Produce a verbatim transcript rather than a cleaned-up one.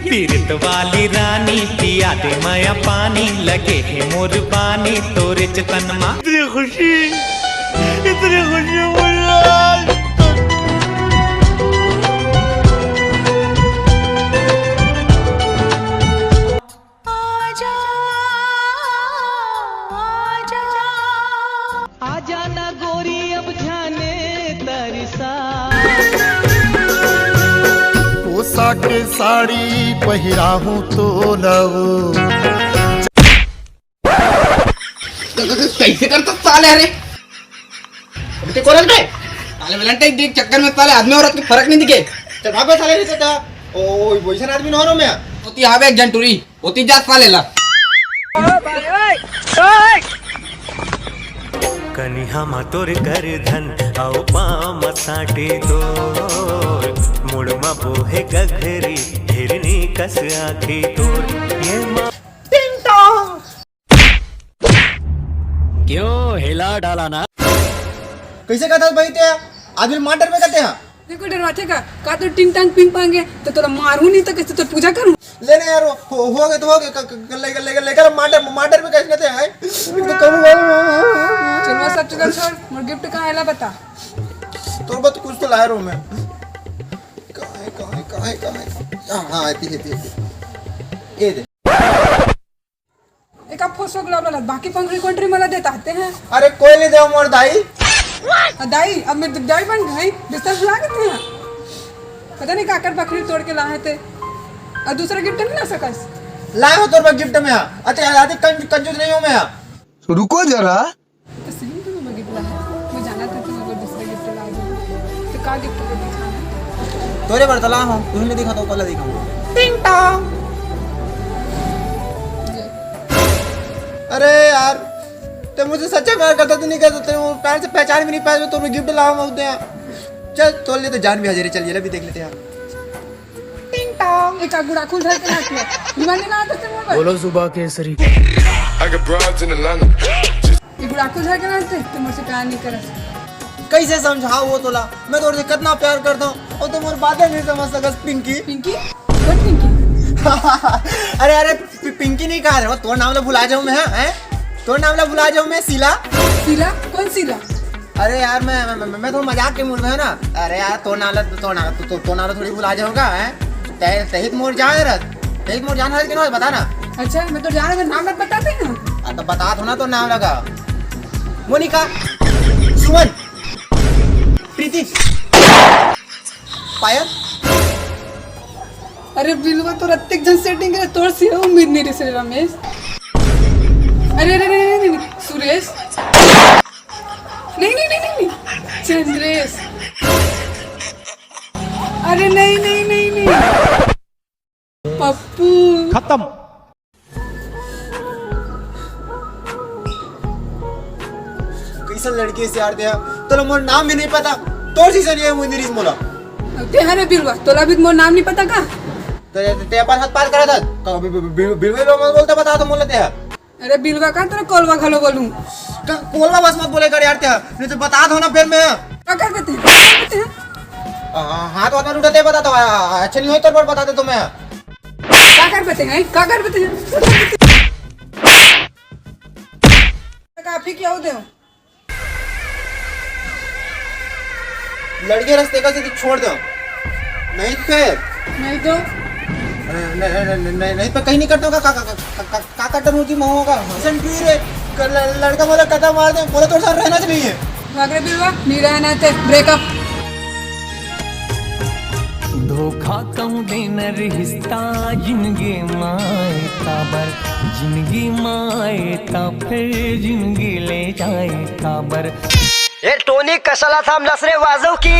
पीरत वाली रानी, पिया दे मया पानी, लगे हे मोर बानी तोरे चतन मा। इतनी खुशी, इतनी खुशी मुझे आज तक। आजा, आजा। आजा ना गोरी अब जाने तरसा। पोशाक साड़ी पहिराहूं तो लव। कैसे करता साले? अरे अभी तो कोरल पे साले वैलेंटाइन डे के चक्कर में साले आदमी औरत के फर्क नहीं दिखे। चल भाग बे साले, नहीं तो ओ वैसा आदमी ना हो मैं। होती आवे एक जन टूरी। होती जा साले ला। कनिहा मा तोर करधन, अउ पाँव मा साटे तोर, मुड़ मा बोहे गघरी, हिरनी कस आँखी तोर, ये मा टिंग टोंग। क्यों हिला डाला ना? कैसे कहता भाई ते? आदमी मार डरबे कहते हैं। देखो डरवाथे का, का तो टिंग टांग पिंग पांग है, तो तोला मारू नहीं तो कैसे तो पूजा करूँ? ले ना यार, हो, हो गए तो हो गए, क-, क-, ले, ले, ले, लेकर मार डर, मार डरबे कैसे कहते हैं? एक तो करूँ। चलो सब चीज़ छोड़, मोर गिफ्ट कहाँ है ला बता। तोर बात कुछ तो लाया रो मैं। कहाँ है, कहाँ है, कहाँ है, कहाँ है? हाँ, हाँ, आती है, आती है, आती है। ये दे। एक आप फोसो गुलाब वाला, बाकी पंखुड़ी कोंटरी मला देता आते हैं। अरे कोई नहीं दे मोर दाई। आ, दाई, अब मैं दाई बन गई, बिस्तर फुला के थे। पता नहीं काकर बकरी तोड़ के लाए थे। और दूसरा गिफ्ट नहीं ला सकस। लाए हो तोर गिफ्ट में, अते आदि कंज-, कंजूस नहीं हूँ मैं। रुको जरा। तो सही तो मैं गिफ्ट ला है, मैं जाना था तुम अगर दूसरा गिफ्ट ला दो, तो का गिफ्ट दे दिखाना? तोरे बर तो ला हूँ, तुमने दिखा तो पहले दिखाऊंगा। टिंग टोंग। अरे यार, ते मुझे सच्चा प्यार करता तो नहीं करता, तेरे वो प्यार से पहचान भी नहीं पाया, तो मैं गिफ्ट लाऊंगा उसे। चल, तोड़ ले तो जान भी हाजिर है, चल ये भी देख लेते हैं। टिंग टोंग। एक गुड़ाखुल धर के नाच ले। दिमाग नहीं ना आता तेरे में? बोलो जुबा Kesari. I got broads in Atlanta। ये गुड़ाखुल धर के नाचते, तुम मुझसे प्यार नहीं कर सकते। कैसे समझाओ वो तोला? मैं तोर से कितना प्यार करता हूँ और तुम और बातें नहीं समझ सकस, पिंकी। पिंकी? What पिंकी? अरे, अरे, पि-, पिंकी नहीं कहा रे, वो तोर नाम ला भुला जाऊँ मैं, हाँ? हैं? तोर नाम ला भुला जाऊँ मैं, शीला। शीला? कौन शीला? अरे यार, मैं, मैं, मैं, मैं तो मजाक के मूड में है ना। अरे यार, तोर नाम ला, तोर नाम ला, तो, तो, तोर नाम ला थोड़ी भुला जाऊँगा, हैं? तही, तही तो मोर जान रह, तही तो मोर जान रह कि ना, बता ना। अच्छा, मैं तो जान रह, नाम मत बताते हैं। आ, तो बता दो ना तोर नाम ला। मोनिका, सुमन, प्रीति, पायल। अरे बिलवा, तोर अतेक जन सेटिंग करे, तोर से उम्मीद नहीं रही रमेश। अरे, अरे, अरे, अरे, अरे, सुरेश। नहीं, नहीं, नहीं, नहीं, नहीं। चंद्रेश। अरे नहीं, नहीं, नहीं, नहीं। पप्पू। खत्म। कैसन लड़की है यार, तेरा तोला मोर नाम भी नहीं पता। तोर जैसन ये मुंह नहीं मोला। ते हरे बिलवा, तोला भी मोर नाम नहीं पता का? ते, ते अपन हाथ पार करा था। का बि-, बि-, बि-, बिलवा लोग मत बोलता, बता तो मोला ते। अरे बिलवा का तेरा कोलवा घलो बोलूं। का कोलवा बस मत बोले कर यार, ते नहीं तो बता दो ना फिर मैं। का कर देते हैं? का कर देते हैं? आ, हाथ वाथ मत उठाते, बता तो, आ, अच्छा नहीं हो तो बता दे तो मैं। का कर देते हैं? का कर देते हैं? काफी क्या होते हो? लड़के रस्ते का से छोड़ दो, नहीं तो फिर नहीं तो नहीं, नहीं, नहीं, नहीं, नहीं तो कहीं नहीं करता होगा। का, का, का, का, का, का करता मुझे महुआ का हसन पी रे। क-, ल-, लड़का बोला कदम मार दे, बोला तो सर रहना चाहिए। भाग रे बिलवा, नहीं रहना थे, ब्रेकअप। धोखा कहूँ देना रिश्ता जिंदगी माए काबर, जिंदगी माए ता फिर जिंदगी ले जाए काबर। ए टोनी कसला थांबलास रे वाजव की।